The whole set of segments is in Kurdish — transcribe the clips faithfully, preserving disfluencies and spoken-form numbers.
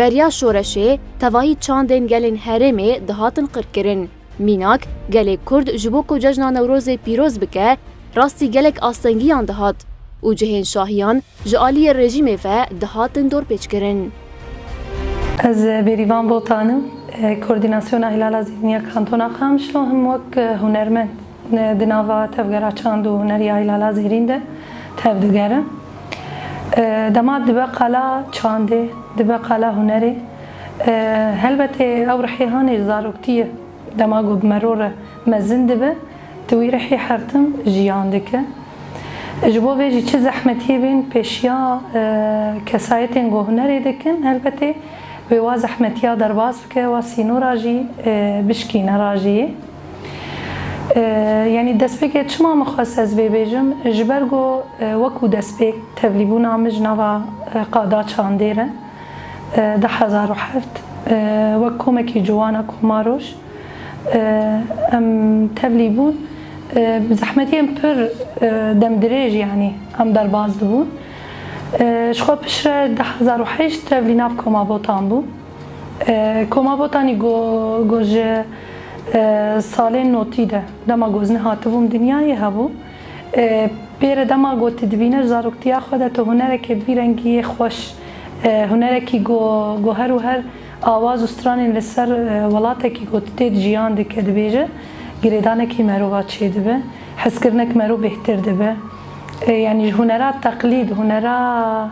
Beriya şoreşê, tevahî çandên gelên herêmê dihatin qirkirin. Mînak, gelê Kurd ji bo ku cejna Newrozê pîroz bike, rastî gelek astengiyan dihat û cihên şahiyan ji aliyê rejîmê ve dihatin dorpêçkirin. Ez Bêrîvan Botan im, Koordînasyona Hilala Zîviniya Kantona Qamişlo him wek hunermend di nava Tevgera Çand û Huneriya Hilala Zêrîn de tev digerim. Dema dibe qala çandê, dibe qala hunerê, helbetê ew rihê hanê ji zaroktiyê dema ku bi mero re mezin dibe, tu wî rihî hertim jiyan dike. Ji bo vê jî çi zehmetiyê bên pêşiya, e, kesayetên ku hunerê dikin, helbetê wê wa zehmetiya derbas bike, wa sînora jî, e, bişkîne rajiyê. E, yanî destpêkê çima min xwest ez vê bêjim? Ji ber ku, e, wekû destpêk tevlîbûna min ji nava, e, qada çandê re, e, du hezar û heft, e, wek komekî ciwana Komaroj, e, em tevlî bûn. E, bi zehmetiyên pir, e, demdirêj, yanî em derbas dibûn. E, ji xwe piştre du hezar û heşt tevlî nav Koma Botan bû. E, Koma Botanî go, go ji, e, salên notî de, dema go ez nehatibûm dinyayê hebû. E, Pê re dema ku tu dibîne ji zaroktiya xwe de tu hunerekê bi vî rengî yê xweş, e, hunerekî ku, ku her û her awaz û stranên li ser, e, welatekî ku tu tê de jiyan dike dibêje, girêdanekî merova çêdibe, hezkirinek mero bêhtir dibe. E, yanî ji hunera teqlîd, hunera,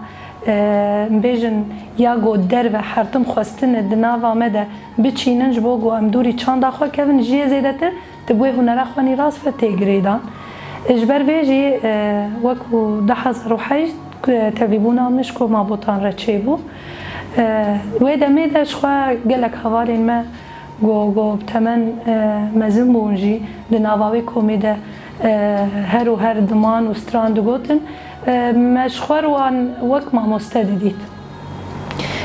e, em bêjin ya ku derve hertim xwestine di nava me de biçînin ji bo ku em dûrî çanda xwe kevin, jiyê zêdetir Tu bi wê hunera xwe nî rast ve tê girêdan. Ji ber vê jî, e, wekû du hezar û heşt, e, tevlîbûna min ji Koma Botan re çêbû. E, wê demê de ji xwe gelek hevalên me go, go bi temen, e, mezin bûn jî di nava wê komê de, e, her û her diman û stran digotin. E, me ji xwe re wan wek mamoste didît.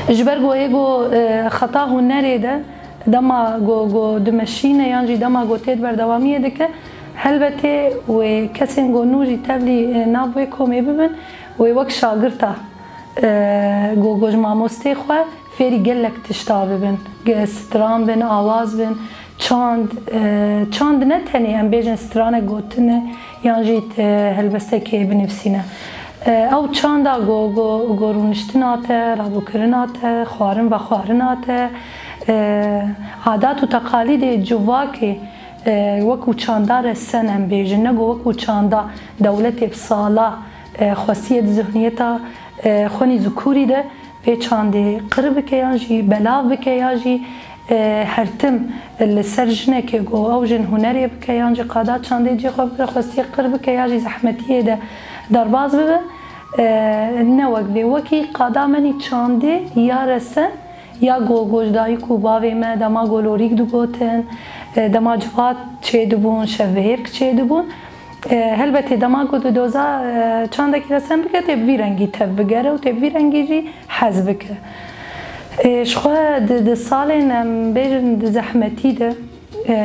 Ji ber go yê go, e, xeta hunerê de Dema go, go dimeşîne yan jî dema go tê di berdewamiyê dike, helbetê wê kesên go nû jî tevlî, e, nav wê komê bibin, wê wek şagirta, e, go, go ji mamostê xwe fêrî gelek tişta bibin. Ge-, stran bin, awaz bin, çand, e, çand ne tenê em bêjin stranek gotine yan jî, e, helbestekê binivîsîne. E, ew çanda go, go, go rûniştina te, rabûkirina te, xwarin vexwarina te, e, adat û teqalîdê civakê, e, wekû çanda resen em bêjin, ne go wekû çanda dewletê bi sala, e, xwestiye di zihniyeta, e, xwenî zikurî de vê çandê qir bike yan jî belav bike ya jî, e, hertim li ser jinekê go ew jin hunerê bike yan jî qada çandê cê xwe bigire, xwestiye qir bike ya jî zehmetiyê de derbas bibe. E, ne wek vê, wekî qada menî çandê ya resen ya go, go ji dayik û bavê me dema go lorîk digotin, e, dema civat çêdibûn, şevbihêrk çêdibûn. E, helbetê dema ku tu doza, e, çandekî resen bike, tê bi vî rengî tev bigere û tê bi vî rengî jî hez bike. E, ji xwe di, di salên em bêjin di zehmetî de, e,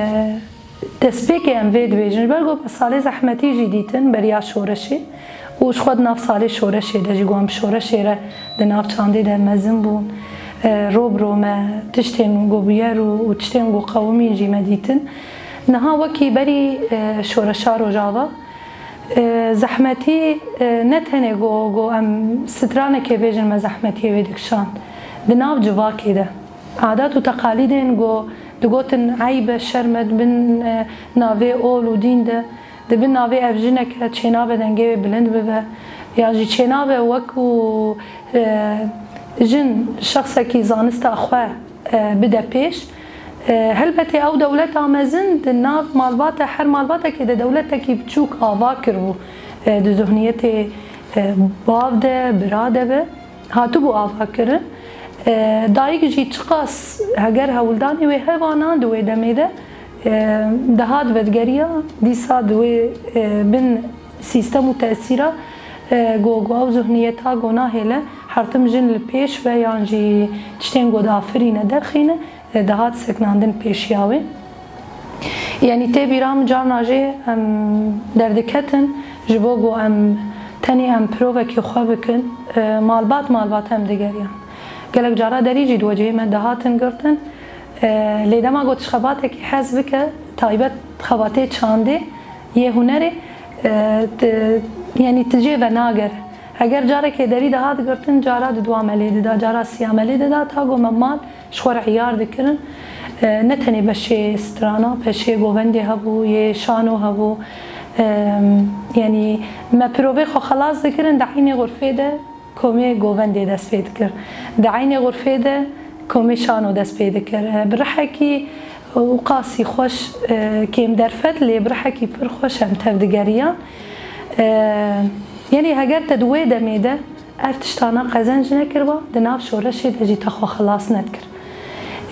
destpêkê em vê dibêjin. Ji ber ku me salê zehmetî jî dîtin beriya şoreşê û ji xwe di nav salê şoreşê de jî ku em bi şoreşê re di nav çandê de mezin bûn. E, ro bi ro me tiştên ku bûyer û, û tiştên ku qewimîn jî me dîtin. Niha wekî berî, e, şoreşa Rojava, e, zehmetî, e, ne tenê go, go em stranekê bêjin me zehmetiyê wê dikişand. Di nav civakê de. Adat û teqalîdên go digotin eyb e, şerm e, di bin, e, navê ol û dîn de, di bin navê ev jineke çênabe dengê wê bilind bibe, ya jî çênabe wekû, e, jin şexsekî zanista xwe e, bide pêş. E, helbetê ew dewleta mezin di nav malbate, her malbatekê de dewletekî biçûk ava kiribû. E, di zihniyetê, e, bav de, bira de be, hatibû ava kirin. E, dayik jî çiqas heger hewldanê wê hevana di wê demê de, e, dihat vedigeriya, dîsa di wê, e, bin sîstem û tesîra, e, go, go ew zihniyeta go nahêle hertim jin li pêş ve yan jî tiştên go dafirîne derxîne, e, dihat seknandin pêşiya wê. Yanî tê bîra min carna jê em derdiketin ji bo go em tenê em pirovekî xwe bikin, e, malbat malbat em digeriyan. Gelek cara derî jî di wecihê me dihatin girtin. E, lê dema got ji xebatekî hez bike, taybet xebatê çandê, yê hunerê, e, ti-, yanî ti jê venagere. Heger carekê derî dihat girtin, cara didwa me lê dida, cara siya me lê dida, ta ku me mal ji xwe re îyar dikirin. E, ne tenê beşê strana, beşê govendê hebû, yê şano hebû. E, yanî me pirovê xwe xelas dikirin, di eynê xurfê de komê govendê dest pê dikir. Di eynê xurfê de komê şano dest pê dikir. E, bi rihekî û qasî xweş, e, kêm derfet, lê bi rihekî pir xweş em tev digeriyan. E, yanî heger te di wê demê de ev tiştana qezenc nekiriba, di nav şoreşê de jî te xwe xelas nedikir.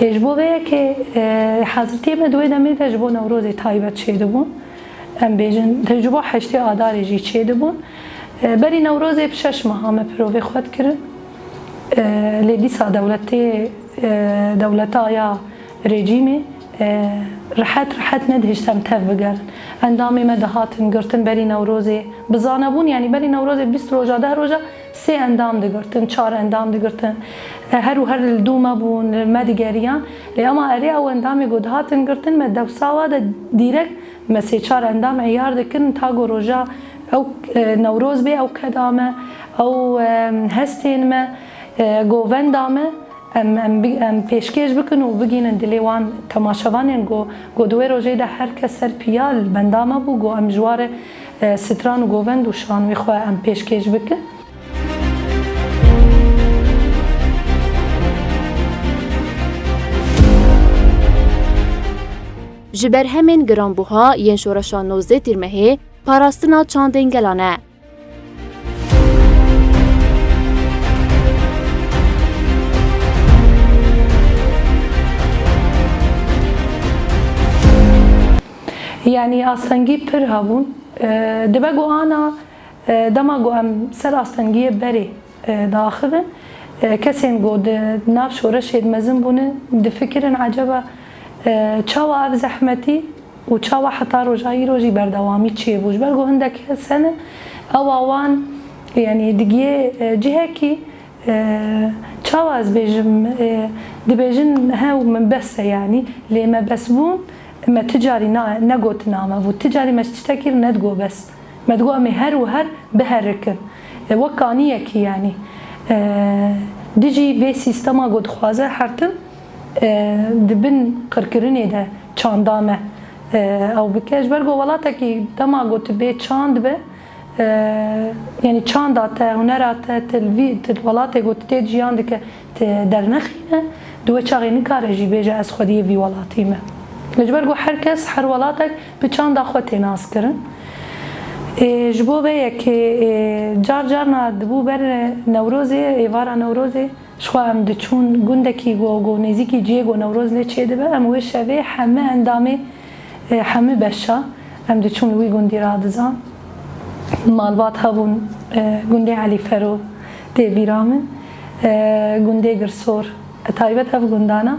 Ê, ji bo vê yekê, e, hazirtiyê me di wê demê de ji bo Newrozê taybet çêdibûn. Em bêjin, ji bo heştê Adarê jî çêdibûn. E, berî Newrozê bi şeş meha me pirovê xwe dikirin. E, lê dîsa dewletê, e, dewleta ya rejîmê, e, rihet rihet nedihişt em tev bigerin. Endamê me dihatin girtin berî Newrozê. Bi zane bûn, yanî berî Newrozê bîst roja, deh roja sê endam digirtin, çar endam digirtin. E, her û her li dû me bûn, me digeriyan. Lê ema erê ew endamê ku dihatin girtin, me dewsa wa de dîrek me sê çar endam îyar dikirin, ta ku roja ew, e, Newroz bê, ew keda me, ew, e, hestên me, e, govenda me, em, em bi-, em pêşkêş bikin û bigînin dilê wan temaşevanên ku, ku di wê rojê de her kes ser piya li benda me bû, ku em ji wa re, e, stran û govend û şanoyê xwe em pêşkêş bikin. Ji berhemên giranbuha yên şoreşa nozdeh Tîrmehê, parastina çandên gelan e. Yanî astengî pir hebûn. E, dibe ku ana, e, dema ku em ser astengiyê berê, e, diaxivin, e, kesên ku di nav şoreşê de mezin bûne, difikirin, eceba, e, çawa ev zehmetî û çawa heta roja îro jî berdewamî çêbû? Ji ber ku hindek kes hene, ewa wan, yanî digiyê, e, cihekî, e, çawa ez bêjim, e, dibêjin, he, min bes e, yanî, lê me bes bûn, me ti carî na-, negotina me bû. Ti carî me ji tiştekî re nedigot bes. Me digot, em ê her û her biherikin. E, wek kaniyekî, yanî, e, dijî vê sîstema ku dixwaze her tim, e, di bin qirkirinê de çanda me, e, ew bike. Ji ber ku welatekî dema ku tu bê çand be, e, yanî çanda te, hunera te, tu li vî, tu li welatê ku tu tê de jiyan dike, tu dernexîne, di wê çaxê nikare jî bêje, ez xwediyê vî welatî me. Ji ber ku her kes, her welatek bi çanda xwe tê naskirin. Ê, ji bo vê yekê, ê, car carna dibû ber Newrozê, êvara Newrozê, ji xwe em diçûn gundekî ku, ku nêzîkî cihê ku Newroz lê çêdibe, em wê şevê hemî endamê, e, hemî beşa em diçûn li wî gundî radizan. Malbat hebûn, e, gundê Elî Fero tê bîra min, e, gundê Girsor. E, taybet ev gundana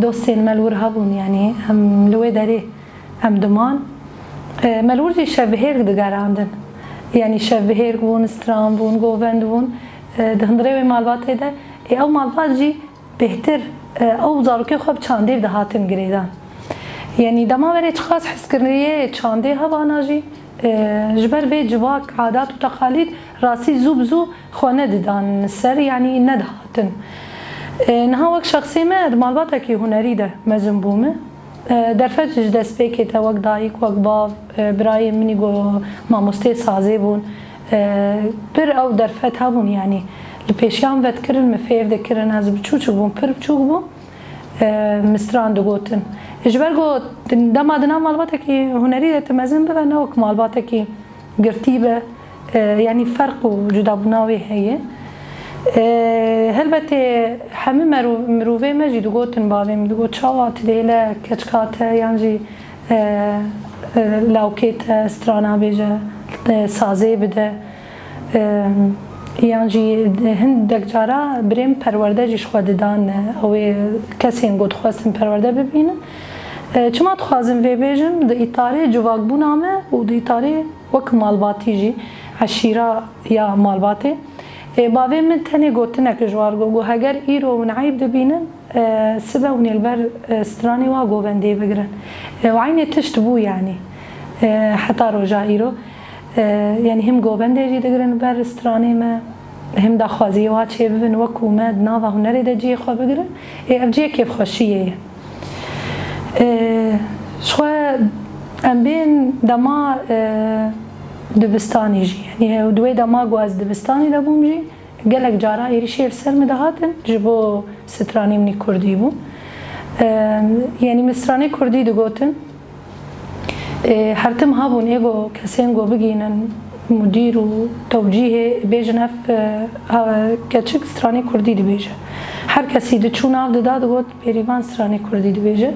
dostên me li wir hebûn, yanî em li wê derê em diman. E, me li wir jî şevbihêr digerandin. Yanî şevbihêr bûn, stran bûn, govend bûn. E, di hundirê wê malbatê de, ê, ew malbat jî bêhtir, e, ew zarokê xwe bi çandê dihatin girêdan. Yanî dema berê çiqas hezkirinê çandê hebana jî, e, ji ber vê civak, adat û teqalîd rastî zû bi zû xwe nedidan ser, yanî nedihatin. E, niha wek şexsê me di malbatekî hunerî de mezin bûme. E, derfet ji destpêkê te wek dayik, wek bav, e, birayên min î ku mamosteyê sazê bûn. E, pir ew derfet hebûn, yanî li pêşiya min vedikirin, min fêr dikirin, ez biçûçik bûm, pir biçûk bûm. E, min stran digotin. Ji ber ku dema di nav malbatekî hunerî de tu mezin bibe, ne wek malbatekî girtî be, e, yanî ferq û cudabûna wê heye. E, helbetê hemî merû-, mirovê me jî digotin, bavê min digot, çawa tu dê le keçika te yan jî, e, e, lawkê te strana bêje, e, sazê bide. E, yan jî hindek cara birêm perwerde jî ji xwe didan, e, ew ê kesên ku dixwestin perwerde bibînin. E, çima dixwazim vê bêjim? Di îtarê civakbûna me û di îtarê wek malbatî jî, eşîra ya malbatê, Ê, bavê min tenê gotinek ji war got, got, heger îro hûn eyb dibînin, e, sibe hûn ê li ber, e, stranê wa govendê bigirin. E, û eynê tişt bû, yanî, e, heta roja îro. E, yanî him govendê jî digirin ber stranê me, him daxwaziyê wa çêbibin, wekû me di nava hunerê de cihê xwe bigirin. Ê, ev cihê kêfxweşiyê ye. E, ji xwe em bên dema, e, dibistanê jî, yanî, e, di wê dema ku ez dibistanê de bûm jî, gelek cara êrîşê li ser min dihatin, ji bo stranê min ê kurdî bû. E, yanî min stranê kurdî digotin. E, her tim hebûn ê ku kesên ku bigihînin mudîr û tewcîhê bêjin ev, e, ha, keçik stranê kurdî dibêje. Her kesî diçû nav dida digot bêrîvan stranê kurdî dibêje.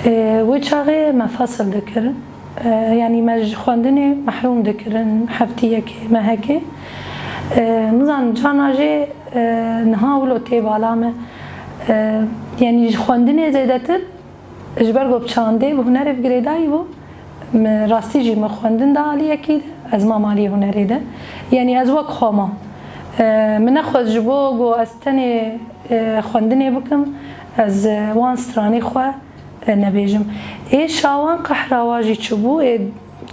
E, wê çaxê me fesil dikirin. E, yanî me ji xwendinê mehrûm dikirin heftiyekê, mehekê. E, nizanim, carna jê, e, niha wilo tê bala me. E, yanî ji xwendinê zêdetir, ji ber ku bi çandê, bi hunerê bi girêdayî bû, min rastî jî min xwendin da aliyekî de, ez mam aliyê hunerê de. Yanî ez wek xwe mam. E, min nexwest ji bo ku ez tenê, e, xwendinê bikim, ez, e, wan stranê xwe e, nebêjim. Ê şawan qehra wa jî çi bû? Ê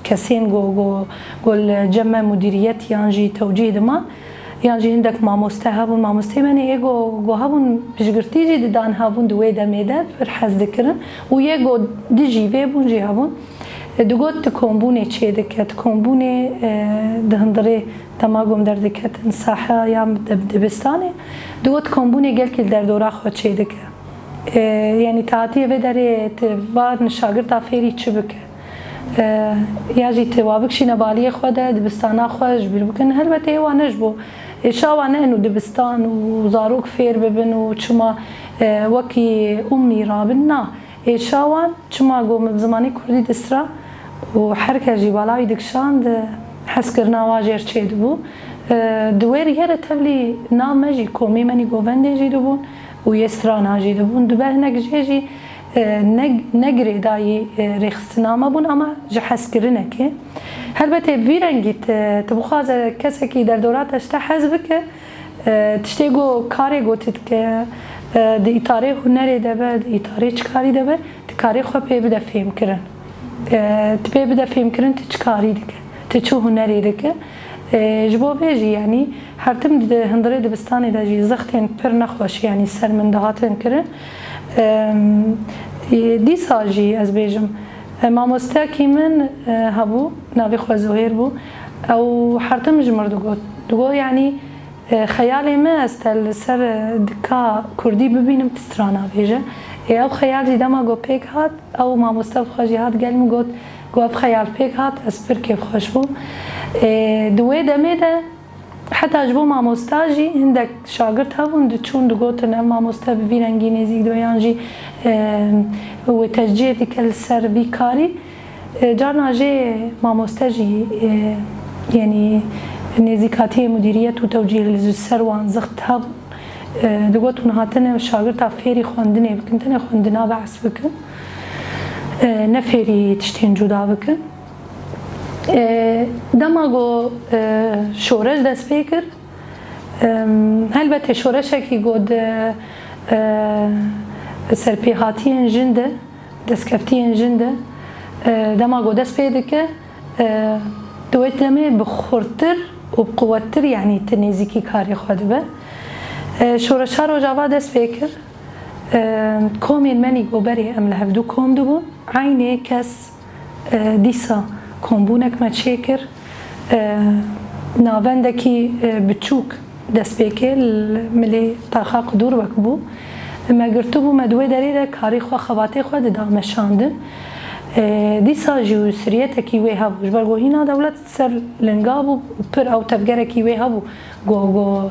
kesên go, go, go li cem me mudîriyet yan jî tewcîh diman, yan jî hindek mamoste hebûn. Mamosteyê me nê ê go, go hebûn, piştgirtî jî didan hebûn di wê demê de, pir hez dikirin. Û yê go dijî vê bûn jî hebûn. E, digot di kombûnê çêdike, di kombûnê, e, di hundirê dema gom derdiketin saha yan di, dibistanê, digot kombûnê gelkî li derdora xwe çêdike. E, yanî tu hatiye vê derê, tu va şagirta fêrî çi bike? E, ya jî tu wa bikişîne baliyê xwe de, dibistana xwe ji bîr bikin. Helbet ê wa ne ji bo, êşa wan ne eno dibistan û zarok fêr bibin û çima, e, wekî ummî rabin, na. Êşa wan çima ku min bi zimanê kurdî distra û her kes jî bala wî dikişand, hezkirina wa jêr çêdibû. E, di wê rihê re tevlî nav me jî, komê me nî govendê jî dibûn û yê strana jî dibûn. Dibe hinek jê jî, e, ne, ne girêdayî, e, rêxistina me bûn, ama ji hezkirinekê. Helbetê vî rengî te, tu bixwaze kesekî derdora te ji te hez bike, e, tiştê ku karê gotî dike, e, di îtarê hunerê de be, di îtarê çikarî de be, tu karê xwe pê bide fêmkirin. E, tu pê bide fêmkirin, tu çi karî dike, tu çi hunerê dike. E, ji bo vê jî, yanî, her tim di hundirê dibistanê de jî zextên pir nexweş, yanî, ser min dihatin kirin. E, e, dîsa jî ez bêjim, e, mamostekî min, e, hebû, navê xwe Zuhêr bû. Ew her tim ji mir digot. Digot, yanî, e, xeyalê me ez te li ser, e, dika kurdî bibînim, tu strana bêje. Ê, ew xeyal jî dema ku pêk hat, ew mamoste bi xwe jî hat gel min got, ku ev xeyal pêk hat, ez pir kêfxweş bûm. Ê, di wê demê de heta ji bo mamosta jî hindek şagirt hebûn, diçûn digotin, ev mamoste bi vî rengî nêzîk dibe yan jî, e, wê teşcîh dike li ser vî karî. E, carna jê mamoste jî, e, yanî nêzîkatiyê mudîriyet û tewcîh li ser wan zixt hebûn. E, digot hûn hatine şagirta fêrî xwendinê bikin, tenê xwendina behs bikin. E, ne fêrî tiştên cuda bikin. E, dema ku, e, şoreş dest pê kir, e, helbetê şoreşekî ku di, e, serpêhatiyên jin de, destkeftiyên jin de, e, dema ku dest pê dike, e, di wê demê bi xurttir û bi quwettir, yanî tu nêzîkî karê xwe dibe. E, şoreşa Rojava dest pê kir. E, komên me nî ku berê em li hevdû kom dibûn, eynê kes, e, dîsa kombûnek me çêkir. E, navendekî, e, biçûk dest pê kir, li milê taxa qidûr wek bû. Me girtibû, me di wê derê de karê xwe, xebatê xwe dida meşandin. E, dîsa jî siriyetekî wê hebû. Ji ber ku hîna dewlet ser linga bû, pir ew tevgerekî wê hebû. Go, go,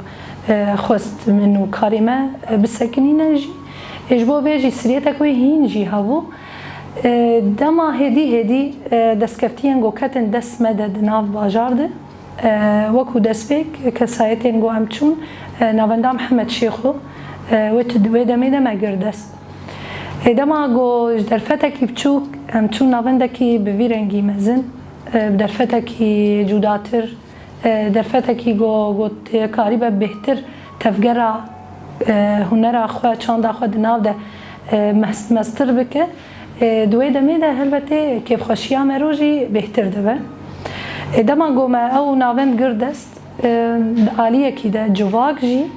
e, xwest min û karê me, e, bisekinîne jî. E, ji bo vê jî siriyetek wê hîn jî hebû. E, dema hêdî hêdî, e, destkeftiyên ku ketin dest me de di nav bajar de, e, wekû destpêk kesayetên ku em çûn, e, navenda Mihemed Şêxo, e, wê tu, wê demê de me girt dest. E, dema ku ji derfetekî biçûk em çûn navendekî bi vî rengî mezin, e, bi derfetekî cudatir, e, derfetekî go-, got, e, karîbe bêhtir tevgera, e, hunera xwe, çanda xwe di nav de, e, mes-, mestir bike. E, di wê demê de helbetê kêfxweşiya me ro jî bêhtir dibe. E, dema go me ew navend girt dest, e, di aliyekî de civak jî,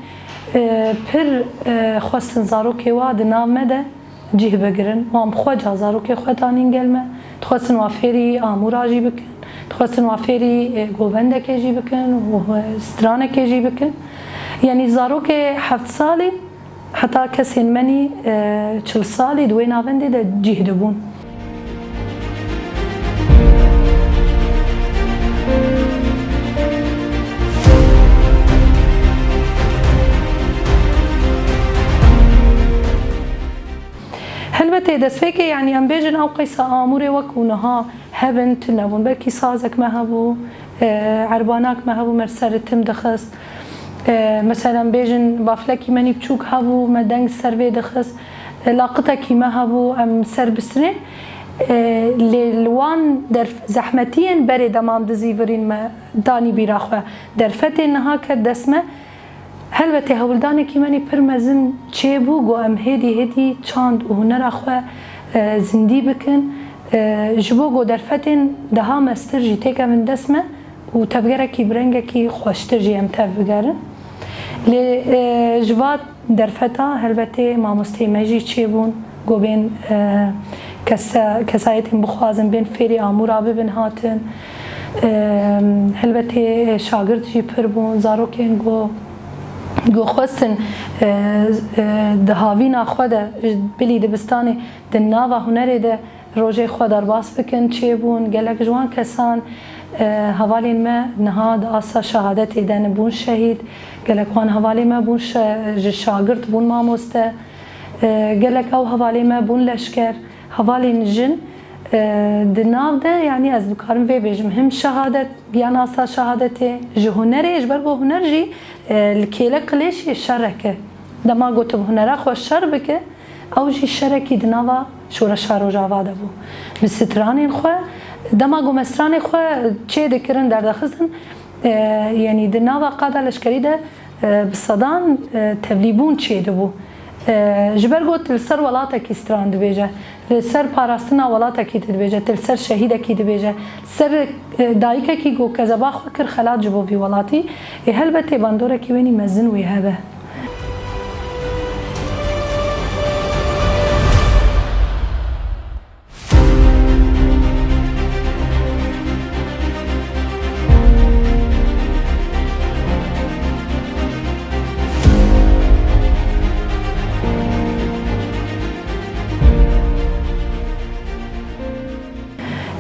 e, pir, e, xwestin zarokê wa di nav me de cih bigirin. Wan bi xwe ca zarokê xwe tanîn gel me. Dixwestin wa fêrî amûra jî bikin. Dixwestin wa fêrî, e, govendekê jî bikin û, e, stranekê jî bikin. Yanî zarokê heft salî heta kesên menî, e, çil salî di wê navendê de cih dibûn. Helbetê destpêkê, yanî em bêjin ew qeysa amûrê wek û niha hebin tune bûn. Belkî sazek me hebû, e, erbanak me hebû, me li ser ritim dixist. E, mesela em bêjin baflekî menî biçûk hebû, me deng ser vê dixist. E, laqitekî me hebû, em ser bistirê. E, lê li wan derf-, zehmetiyên berê dema em dizîvirîn me danî bîra xwe. Derfetên niha ket dest me. Helbetê hewldanekî menî pir mezin çêbû, ku em hêdî hêdî çand û hunera xwe, e, zindî bikin. E, ji bo ku derfetên daha mestir jî têkevin dest me û tevgerekî bi rengekî xweştir jî em tev bigerin. Lê, e, ji va derfeta helbetê mamosteyê me jî çêbûn. Go bên, e, kesa-, kesayetên bixwazin bên fêrî amûra bibin hatin. E, helbetê, e, şagirt jî pir bûn, zarokên go, go xwestin, e, e, di havîna xwe de, bilî dibistanê di nava hunerê de rojê xwe derbas bikin, çêbûn. Gelek ji wan kesan, e, hevalên me niha di asta şehadetê de ne, bûn şehîd. Gelek wan hevalê me bûn şe-, ji şagirt bûn mamoste. E, gelek ew hevalê me bûn leşker. Hevalên jin, e, di nav de, yanî ez dikarim vê bêjim, him şehadet, giyan asta şehadetê, ji hunerê, ji ber ku huner jî, e, li kêlek qilêşê şerek e. Dema ku tu bi hunera xwe şer bike, ew jî şerekî di nava şoreşa Rojava de bû. Bi stranên xwe, dema ku me stranê xwe çê dikirin, derdixistin, e, yanî di nava qada leşkerî de, e, bi sedan, e, tevlîbûn çêdibû. E, ji ber got li ser welatekî stran dibêje, li ser parastina welatekî dibêje, li ser şehîdekî dibêje, ser, e, dayikekî ku kezeba xwe kir xelat ji bo vî welatî, ê helbetê bandorekî wênî mezin wê hebe.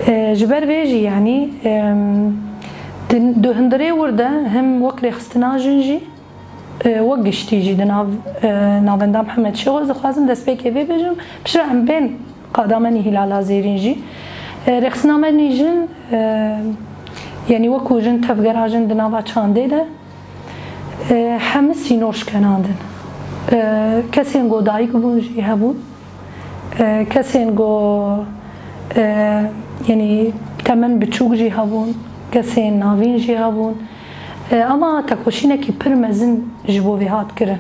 E, ji ber vê jî, yanî, em, di, di hundirê wir de hem wek rêxistina jin jî, e, wek giştî jî di nav, e, navenda Mihemed Şêxo, ez dixwazim destpêkê vê bêjim, piştre em bên qada menî Hîlala Zêrîn jî. E, rêxistina menî jin, e, yanî wekû jin tevgera jin di nava çandê de, e, hemî sînor şkenandin. E, kesên ku dayik bûn jî hebûn. E, kesên ku, e, yanî temen biçûk jî hebûn, kesên navîn jî hebûn. E, ama tekoşînekî pir mezin ji bo vê hat kirin.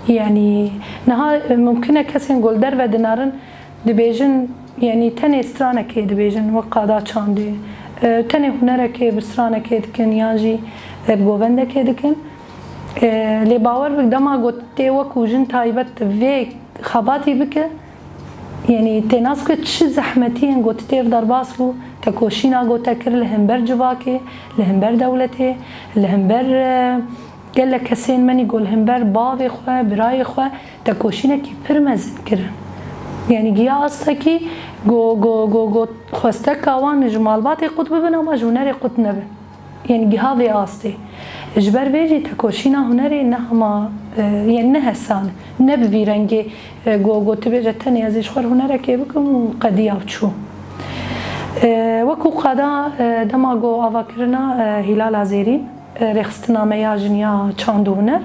Yanî niha, e, mumkin e kesên ku li derve dinarin dibêjin, yanî tenê stranekê dibêjin wek qada çandê. E, tenê hunerekê bi stranekê dikin yan jî, e, bi govendekê dikin. E, lê bawer bik, dema ku tê wekû jin taybet vê xebatî bike, yanî tê nas bike çi zehmetiyên ku ti têr derbas bû, tekoşîna ku te kir li hember civakê, li hember dewletê, li hember, e, gelek kesên menî ku li hember bavê xwe, birayê xwe tekoşînekî pir mezin kirin. Yanî giya astekî ku, ku, ku, ku xwesteka wan ji malbatê qut bibin ama ji hunerê qut nebin. Yên giha vê astê. Ji ber vê jî tekoşîna hunerê ne hema, e, yên ne hesan, ne bi vî rengê, e, go, go tu bêje tenê ez ê ji xwe re hunerekê bikim û qediya û çû. E, wekû qada, e, dema go avakirina, e, Hîlala Zêrîn, e, rêxistina me ya jin ya çand û huner,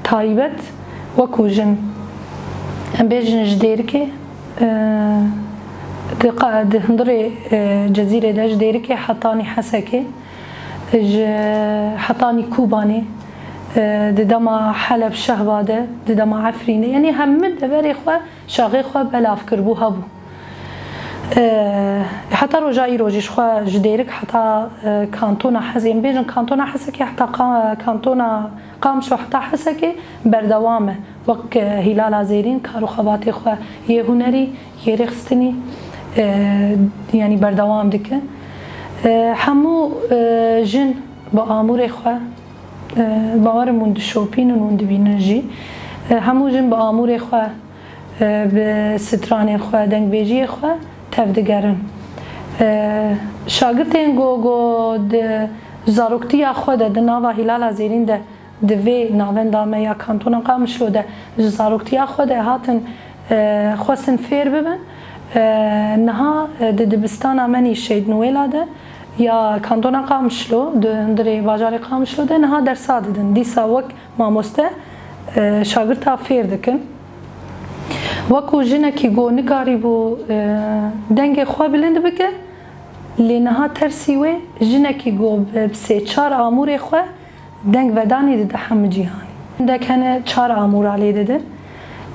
taybet wekû jin, em bêjin ji Dêrikê, e, di qa-, di hundirê, e, Cezîrê de ji Dêrikê hetanî Hesekê, Ji hetanî Kobanê, e, di dema Heleb Şehba de, di dema Efrînê, yanî hemû deverê xwe, şaxê xwe belav kiribû hebû. E, heta roja îro jî ji xwe ji Dêrik heta, e, kantona Hes-, em bêjin kantona Hesekê heta ka-, kantona Qamişlo heta Hesekê berdewam e. Wek, e, Hîlala Zêrîn kar û xebatê xwe yê hunerî, yê rêxistinî, e, yanî berdewam dike. E, hemû, e, jin bi amûrê xwe, e, bawer im hûn dişopînin, hûn dibînin jî. E, hemû jin bi amûrê xwe, e, bi stranên xwe, dengbêjiyê xwe tevdigerin. E, şagirtên ku, ku di zaroktiya xwe de, di nava Hîlala Zêrîn de, di vê navenda me ya kantona Qamişlo de ji zaroktiya xwe de hatin, e, xwestin fêr bibin. E, niha, e, di dibistana Menî Şehîd Nuwêla de ya kantona Qamişlo, di hundirê bajarê Qamişlo de niha dersa didin. Dîsa wek mamoste, e, şagirta fêr dikin. Wekû jinekî ku nikarîbû, e, dengê xwe bilind bike, lê niha tersî wê jinekî ku bi, bi sê çar amûrê xwe dengvedanê dide hemû cîhanê. Hindek hene çar amûra lê didin.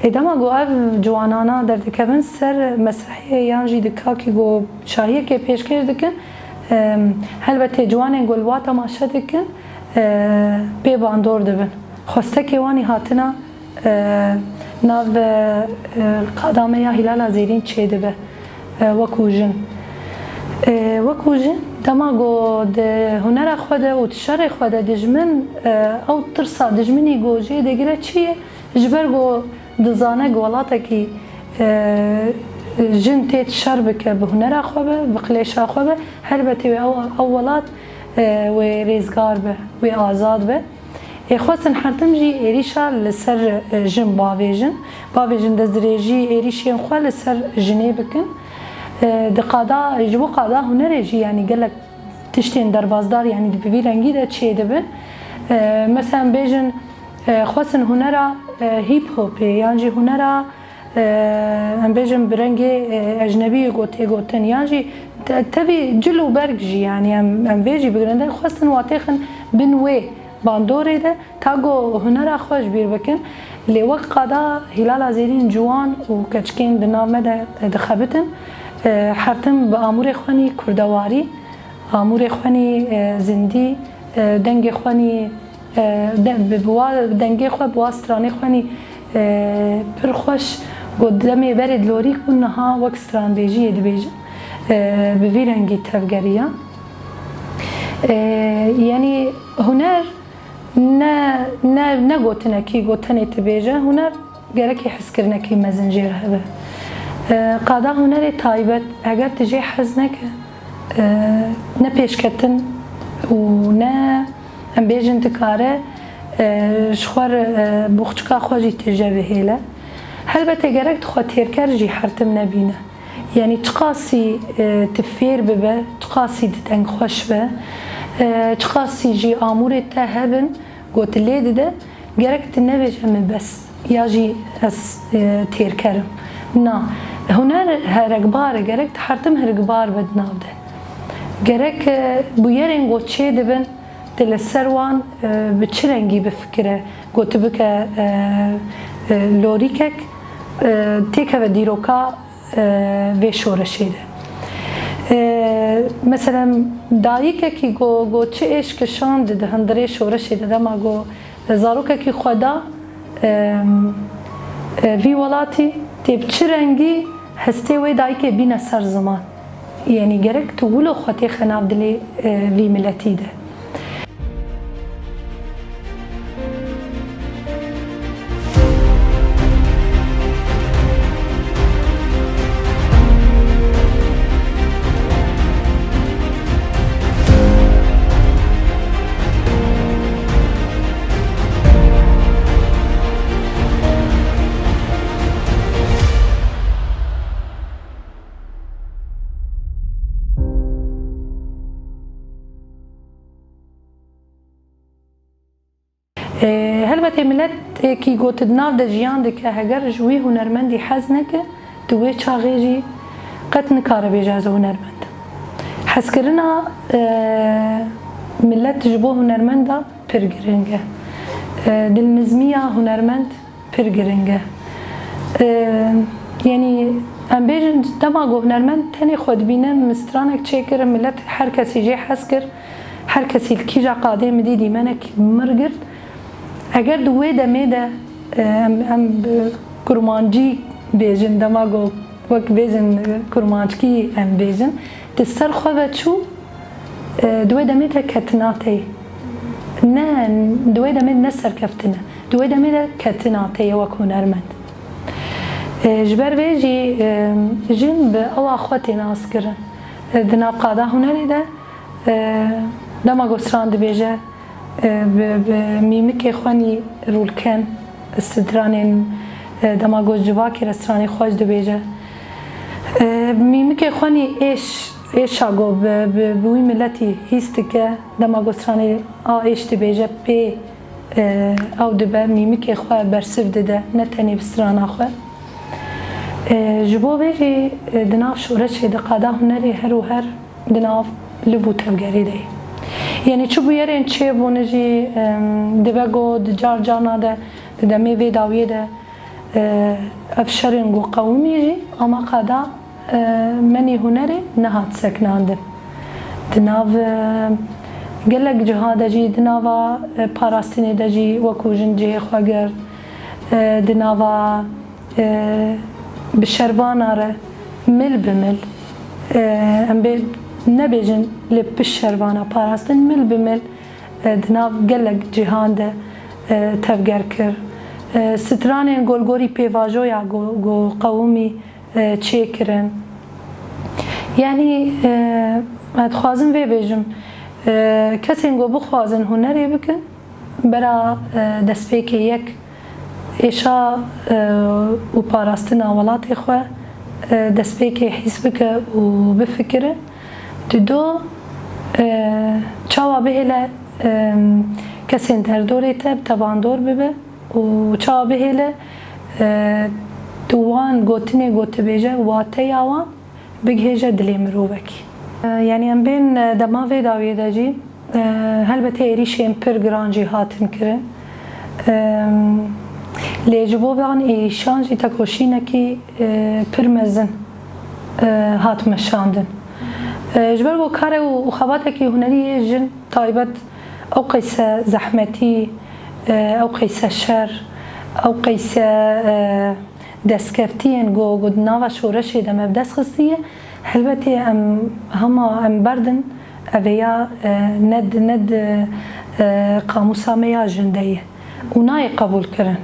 Ê dema ku ev ciwanana derdikevin ser mesrehê yan jî di kakî ku şahiyekê pêşkêş dikin, em, helbetê ciwanên ku li wa temaşe dikin, e, bê bandor dibin. Xwestekê wan î hatina, e, nav, e, qada me ya Hîlala Zêrîn çêdibe, e, wekû jin. E, wekû jin, dema ku di hunera xwe de û di şerê xwe de dijmin, e, ew tirsa dijminî ku jê digire çi ye? Ji ber ku dizane ku welatekî, e, jin tê şer bike, bi hunera xwe be, bi qilêşa xwe be, helbetê wê ew, ew welat, e, wê rêzgar be, wê azad be. Ê xwestin her tim jî êrîşa li ser, e, jin bavêjin. Bavêjin destdirêjî êrîşên xwe li ser jinê bikin. E, di qada, ji bo qada hunerê jî, yanî gelek tiştên derbasdar, yanî di bi vî rengî de çêdibin. E, mesela em bêjin, e, xwestin hunera, e, hip hopê yan jî hunera, e, em bêjin bi rengê, e, ecnebî yê got-, tê gotin, yan jî te-, tevî cil û berg jî, yanî em, em vê jî bigrin de xwestin watêxin bin wê bandorê de, ta ku hunera xwe ji bîr bikin. Lê wek qada Hîlala Zêrîn ciwan û keçikên di nav me de, e, dixebitin, e, her tim bi amûrê xwenî kurdewarî, amûrê xwenî, e, zindî, e, dengê xwenî, e, de, bi, bi wa dengê xwe, bi wa stranê xwenî, e, pir xweş, ku demê berê dilorîk bûn, niha wek stranbêjiyê dibêjin, e, bi vî rengî tevgeriya. E, yanî huner ne, ne, ne gotinekî, ku tenê tu bêje, huner gerekî hezkirinekî mezin jê re hebe. E, qada hunerê taybet, heger tu jê hez neke, e, ne pêşketin û ne, em bêjin, dikare, e, ji xwe re, e, boxçika xwe jî tije bihêle. Helbetê gerek tu xwe têrker jî her tim nebîne. Yanî çiqasî, e, tu fêr bibe, çiqasî tu dengxweş be, e, çiqasî jî amûrê te hebin, ku tu lê dide, gerek tu nebêje min bes, ya jî ez, e, têrker im. Na, huner herekbar e, gerek tu her tim herekbar be di nav de. Gerek, e, bûyerên ku çêdibin, tu li ser wan, e, bi çi rengî bifikire, ku tu bike, e, e, lorîkek, e, têkeve dîroka, e, vê şoreşê de. E, mesela dayikekî ku, ku çi êşkişan dide hundirê şoreşê de, dema ku zarokekî xwe da, e, e, vî welatî, tê bi çi rengî hestê wê dayikê bîne ser ziman. Yanî gerek tu wilo xwe têxe nav dilê, e, vî miletî de. E, helbetê miletekî ku tu di nav de jiyan dike, heger ji wî hunermendî hez neke, tu wê çaxê jî qet nikare bêje ez hunermend im. Hezkirina, e, Millet ji bo hunermenda pir giring e. E, dilnizmiya hunermend pir giring e. E, Yanî em bêjin, dema ku hunermend tenê xwe dibîne, min stranek çêkir, millet her kesî jê hez kir, her kesî li kîja qadê min dî dîmenek mir girt. Eger di wê demê de, e, em, em bi kurmancî bêjin, dema ku wek bêjin, e, kurmanckî em bêjin, di ser xwe ve çû, e, di wê demê de ketina tê. Ne, di wê demê ne serkeftin e. Di wê demê de ketina tê ye wek hunermend. E, ji ber vê jî, e, jin bi ewa xwe tê naskirin. E, di nav qada hunerê de, e, dema ku stran dibêje, e, bi, bi mîmikê xwe nî rûlken, stranên, e, dema ku civakê re stranê xweş dibêje. E, mîmikê xwe nî êş, êşa ku bi, bi, bi wî miletî hîs dike, dema ku stranê a êş dibêje pê, e, ew dibe, mîmikê xwe bersiv dide, ne tenê bi strana xwe. E, ji bo vê jî, e, di nav şoreşê de qada hunerê her û her di nav liv û tevgerê de ye. Yanî çi bûyerên çêbûne jî, em, dibe ku di car carna de di demê vê dawiyê de, e, ev şerên ku qewimî jî ama qada, e, menî hunerê nehat seknandin. Di nav, e, gelek ciha de jî, di nava, e, parastinê de jî wekû jin cihê xwe girt, e, di nava e, bi şervana re mil bi mil, e, em bê nebêjin li pişt şervana parastin, mil bi mil, e, di nav gelek cîhan de, e, tevger kir. E, stranên golgorî pêvajoya go-, go qewimî, e, çêkirin. Yanî, e, ez dixwazim vê bêjim, e, kesên ku bixwazin hunerê bikin, bera, e, destpêkê yek êşa, e, û parastina welatê xwe, e, destpêkê hîs bike û bifikire. Dido, e, çawa bihêle, e, kesên derdorê te bi te bandor bibe û çawa bihêle, e, tu wan gotinê ku tu bêje, wateya wan bigihêje dilê mirovekî. E, yanî em bên, e, dema vê dawiyê de jî, e, helbetê êrîşên pir giran jî hatin kirin. E, lê ji bo van êrîşan jî tekoşînekî, e, pir mezin, e, hat meşandin. E, ji ber ku kare û, û xebatekî hunerî yê jin taybet ew qeyse zehmetî, e, ew qeyse şer, ew qeyse, e, destkeftiyên ku, ku di nava şoreşê de me bi dest xistiye, helbetê em hema em berdin, ev ê ya, e, ne di, ne di, e, qamûsa me ya jin de ye û nayê qebûl kirin.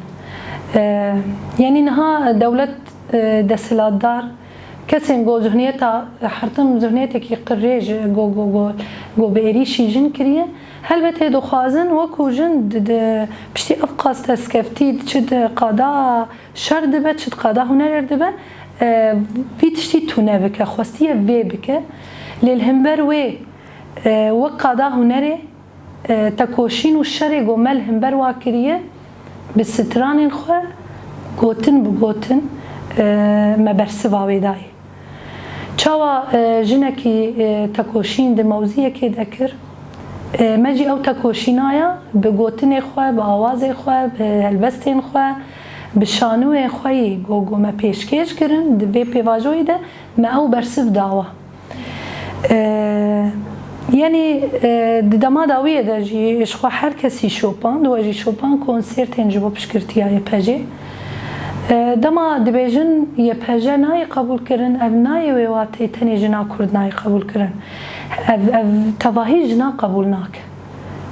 E, Yanî niha dewlet, e, desthilatdar kesên ku zihniyeta, hertim zihniyetekî qirêj, ku, ku, ku, ku bi êrîşî jin kiriye, helbetê dixwazin wekû jin di, di piştî ev qas destkeftî çi di qada şer dibe, çi di qada hunerê dibe, e, vî tiştî tune bike, xwestiye vê bike. Lê li hember wê, e, wek qada hunerê, e, tekoşîn û şerê ku me li hember wa kiriye, bi stranên xwe gotin bi gotin, e, me bersiva wê dayê. Çawa, e, jinekî, e, tekoşîn di mewziyekê de kir, e, me jî ew tekoşînaya bi gotinê xwe, bi awazê xwe, bi helbestên xwe, bi şanûyên xwe yî ku, ku me pêşkêş kirin, di vê pêvajoyê de me ew bersiv dawa. E, Yanî, e, di dema dawiyê de jî ji xwe her kesî şopand, we jî şopand konsertên ji bo piştgirtiya Y P J'ê. E, dema dibêjin Y P J nayê qebûl kirin, ev nayê wê wateyê tenê jina Kurd nayê qebûl kirin. Ev, ev tevahî jina qebûl nake.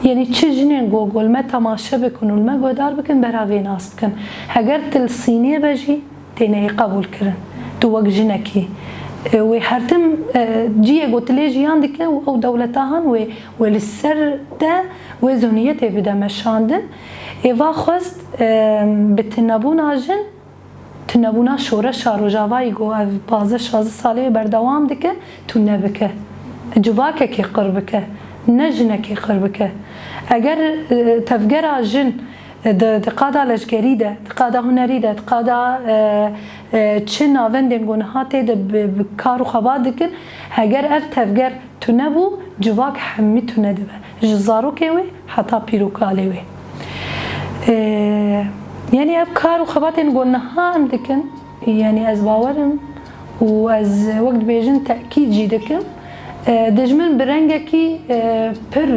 Yanî çi jinên ku, ku li me temaşe bikin û li me guhdar bikin, bera vê nas bikin. Heger tu li Sînê be jî, tê neyê qebûl kirin. Tu wek jinekî, e, wê hertim, e, ciyê ku tu lê jiyan dike û ew dewleta han wê, wê li ser te wê zihniyetê bide meşandin. Ê va xwest, e, bi tunebûna jin, tunebûna şoreşa Rojavayî ku ev pazdeh şazdeh salê berdewam dike, tune bike. Civakekê qir bike, ne jinekê qir bike. Eger, e, tevgera jin di, di qada leşkerî de, di qada hunerî de, di qada, e, e, çi navendên ku niha tê de bi, bi kar û xebat dikin, heger ev tevger tune bû, Civak hemî tune dibe. Ji zarokê wê heta pîr û kalê wê. Ee, yanî ev kar û xebatên ku niha em dikin, yanî ez bawer im û ez wek dibêjin tekîd jî dikim, ee, dijmin bi rengekî, ee, pir,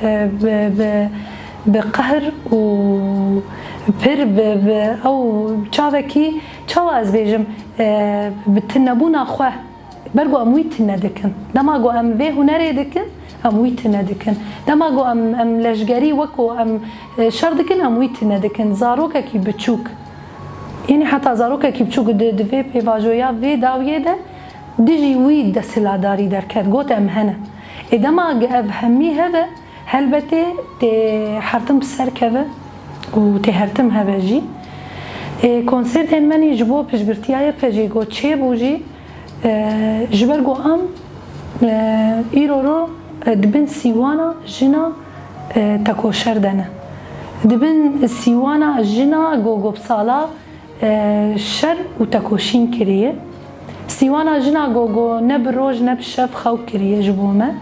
ee, bi, bi, bi qehr û pir bi, bi ew çavekî, çawa ez bêjim, ee, bi tunebûna xwe. Ber ku em wî tune dikin. Dema ku em vê hunerê dikin, em wî tune dikin. Dema ku em, em leşgerî wek ku em, e, şer dikin, em wî tune dikin. Zarokekî biçûk. Yanî heta zarokekî biçûk di, di vê pêvajoya vê dawiyê de dijî wî desthilatdarî derket. Got em hene. Ê dema ev hemî hebe, helbetê tê hertim bi ser keve û tê hertim hebe jî. Ê, konsertên me nî ji bo piştgirtiya Y P G ku çêbû jî, e, ji ber ku em, e, îro ro, e, di bin sîwana jina, e, tekoşer de ne. Di bin sîwana jina ku, ku bi sala e, şer û tekoşîn kiriye. Sîwana jina ku, ku ne bi roj ne bi şev xew kiriye ji bo me.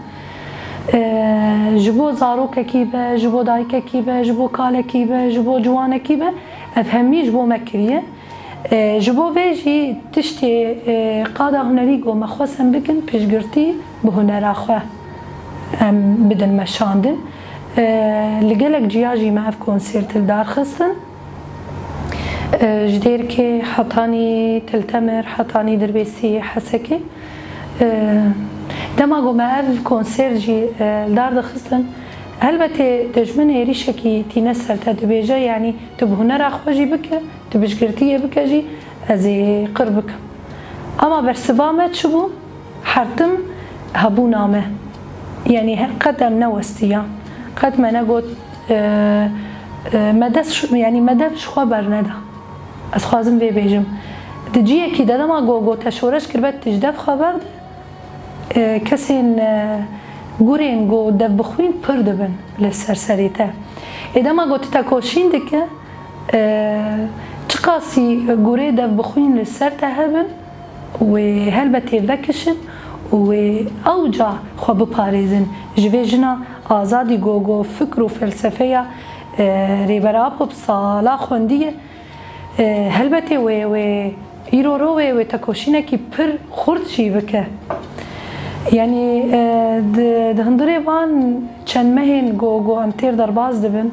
E, ji bo zarokekî be, ji bo dayikekî be, ji bo kalekî be, ji bo ciwanekî be, ev hemî ji bo me kiriye. E, ji bo vê jî tiştê, e, qada hunerî ku me xwest em bikin, piştgirtî bi hunera xwe em bidin meşandin. E, li gelek ciya jî me ev konsert li dar xistin. E, ji Dêrikê hetanî Til Temir, hetanî Dirbêsî, Hesekê. E, dema ku me ev konsert jî, e, li dar dixistin, helbetê dijmin êrîşekî tîne ser te, dibêje, yanî tu bi hunera xwe jî bike, tu piştgirtiyê bike jî, ez ê qir bikim. Ama bersiva me çi bû? Hertim hebûna me. Yanî he-, qet em newestiyan. Qet me negot, e, e, me dest, yanî me dev ji xwe berneda. Ez xwazim vê bêjim. Di ciyekî de dema go, go te şoreş kiribe, tu ji dev xwe berde, e, kesên, e, gurên go dev bixwîn pir dibin li ser serê te. Ê dema go tu tekoşîn dike, e, çiqasî gurê dev bixwîn li ser te hebin, wê helbetê vekişin û wê ewca xwe biparêzin. Ji vê jina azadî go, go fikr û felsefeya, e, Rêber Apo bi sala xwendiye, e, helbetê wê, wê îro ro wê, wê tekoşînekî pir xurt jî bike. Yanî, e, di, di hundirê van çend mehên go, go em têr derbas dibin,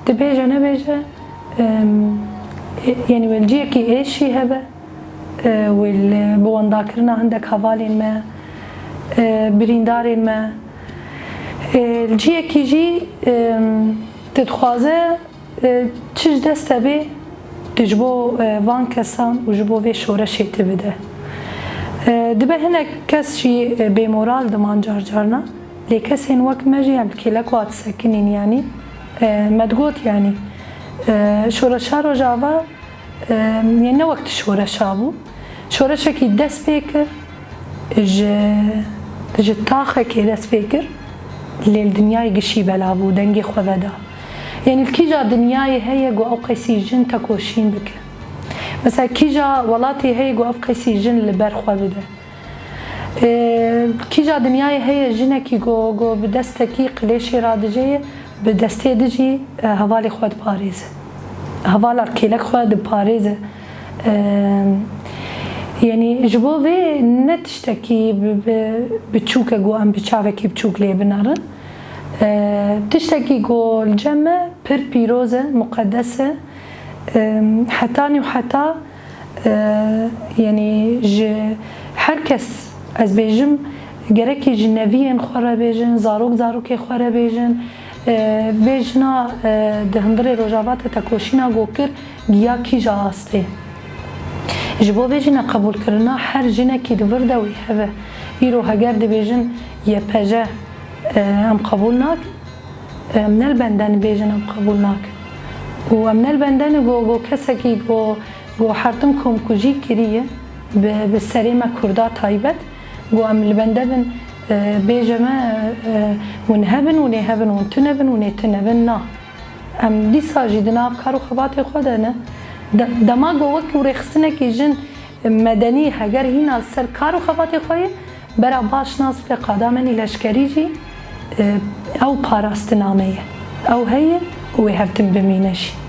dibêje nebêje, em, e, yanî wê li ciyekî êşî hebe, e, wê li, bi wendakirina hindek hevalên me, e, birîndarên me, e, li ciyekî jî, em, tu dixwaze, e, çi ji dest te bê, tu ji bo, e, van kesan û ji bo vê şoreşê tu bide. E, dibe hinek kes jî, e, bêmoral diman car carna. Lê kesên wek me jî em li kêlek wa disekinîn, yanî, e, me digot, yanî, e, şoreşa Rojava, e, yanî ne wek tu şoreşa bû. Şoreşekî dest pê kir, ji, ji taxekê dest pê kir, lê li dinyayê gişî bela bû, dengê xwe veda. Yanî li kîja dinyayê heye ku ew qeysî jin tekoşîn bike? Mesela kîja welatê heye ku ev qeysî jin li ber xwe bide? Ê, kîja dinyayê heye jinekî ku, ku bi destekî qilêşê radijê ye, bi destê di jî, e, hevalê xwe diparêze. Hevala kêlek xwe diparêze. E, yanî ji bo vê ne tiştekî bi, bi, biçûk e ku em bi çavekî biçûk lê binerin. E, tiştekî ku li cem me pir pîroz e, muqedes e. E, hetanî û heta Eee, yanî ji her kes, ez bêjim, gerekî ji neviyên xwe re bêjin, zarok zarokê xwe re bêjin. Eee, vê jina, eee, di hundirê Rojava de tekoşîna ku kir, giya kîja astê. Ji bo vê jî neqebûlkirina her jinekî di vir de wî hebe. Îro heger dibêjin Y P J, eee, em qebûl nakin. Em ne li benden bêjin em qebûl nakin. Û em ne li benden go, go kesekî go, go hertim komkujî kiriye bi, bi serê me Kurda taybet, go em li bende bin, e, bêje me, e, hûn hebin, hûn ê hebin, hûn tune bin, hûn ê tune bin, na. Em dîsa jî di nav kar û xebatê xwe de ne. De-, dema go wek û rêxistinekî jin medenî heger hîna li ser kar û xebatê xwe ye, bera baş nas bike qada me nî leşkerî jî, e, ew parastina me ye. Ew heye û wê her tim bimîne jî.